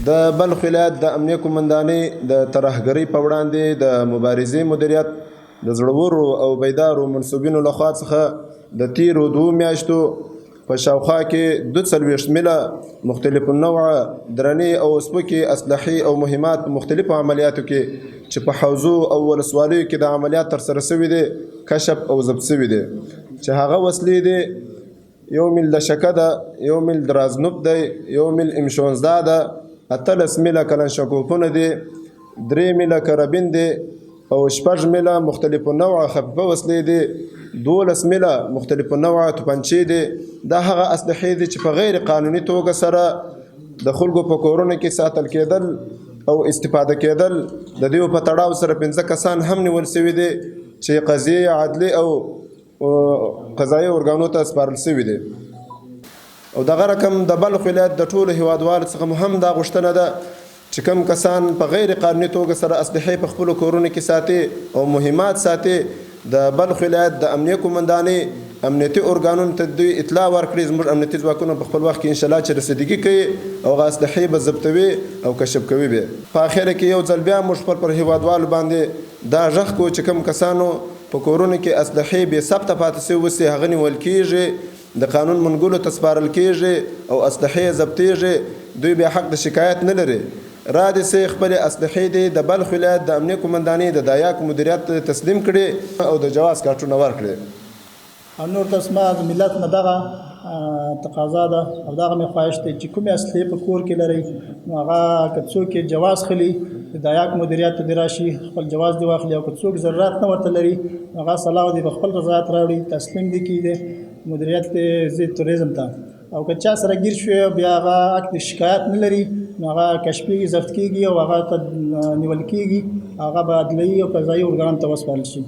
د بلخ ولایت د امنیه قومندانۍ د ترهګرۍ په وړاندې د مبارزې مدیریت د زړورو او بیدارو منسوبینو لخوا څخه د تیرو 2 میاشتو په شاوخوا کې 42 میله مختلف النوع درنې او سپکې اسلحې او مهمات په مختلفو عملیاتو کې چې په حوزو او ولسوالیو کې د عملیات ترسره شوي دي کشف او ضبط شوي دي، چې هغه وسلې دي 1 میل د شکه ده، 1 میل درازنوب دی، 1 میل ام16 ده، 18 میله کلنشکوفونه دي، 3 میله کربین دي او 6 میله مختلف نوع خفیفه وسلې دي، 12 میله مختلف نوع توپنچې دي. دا هغه اسلحې دي چې په غیر قانوني توګه سره د خلکو په کورونو کې ساتل کېدل او استفاده کېدل. د دیو په تړاو سره 5 کسان هم نیول شوي دي چې قضیې عدلي او قضایي ارګانو ته سپارل شوي دي. او دغه رقم د بلخ ولایت د ټولو هیوادوالو څخه مو هم دا غوښتنه ده چې کوم کسان په غیر قانوني توګه سره اسلحې په خپلو کورونو کې ساتي او مهمات ساتي، د بلخ ولایت د امنیه قومندانۍ امنیتي ارګانونو ته دوی اطلاع ورکړي. زموږ امنیتي ځواکونه په خپل وخت کې انشاءالله چې رسیدګي کوي او هغه اسلحې به ضبطوي او کشف کوي به. په اخره کې یو ځل بیا موږ خپل پر هیوادوالو باندې دا غږ کوو چې کوم کسانو په کورونو کې اسلحې بې ثبته پاتې شوي اوسي، هغه نیول کېږي، د قانون منګولو ته سپارل کېږي او اسلحې ضبطېږي. دوی بیا حق د شکایت نه لري. را دې سي خپلې اسلحې دې د بلخ ولایت د امنیه قومندانۍ د دایاک مدیریت ته تسلیم کړي او د جواز کارتونه ورکړي. او نور تاسو ما د ملت نه دغه تقاضا ده او دغه مې خواهش دی چې کومې اسلحې په کور کې لرئ، نو هغه که څوک یې جواز خلي د دایاک مدیریت ته دې راشي، خپل جواز دې واخلي، او که څوک ضرورت نه ورته لري نو هغه سلاح دې په خپل رضایت راوړي، تسلیم دې کړي دی مدیریت دې ضد تروریزم ته. او که چا سره ګیر شوی بیا هغه حق د شکایت نه لري، نو هغه کشفېږي، ضبط کېږي او هغه ته نیول کېږي، هغه به عدلي او قضایي ارګان ته وسپارل شي.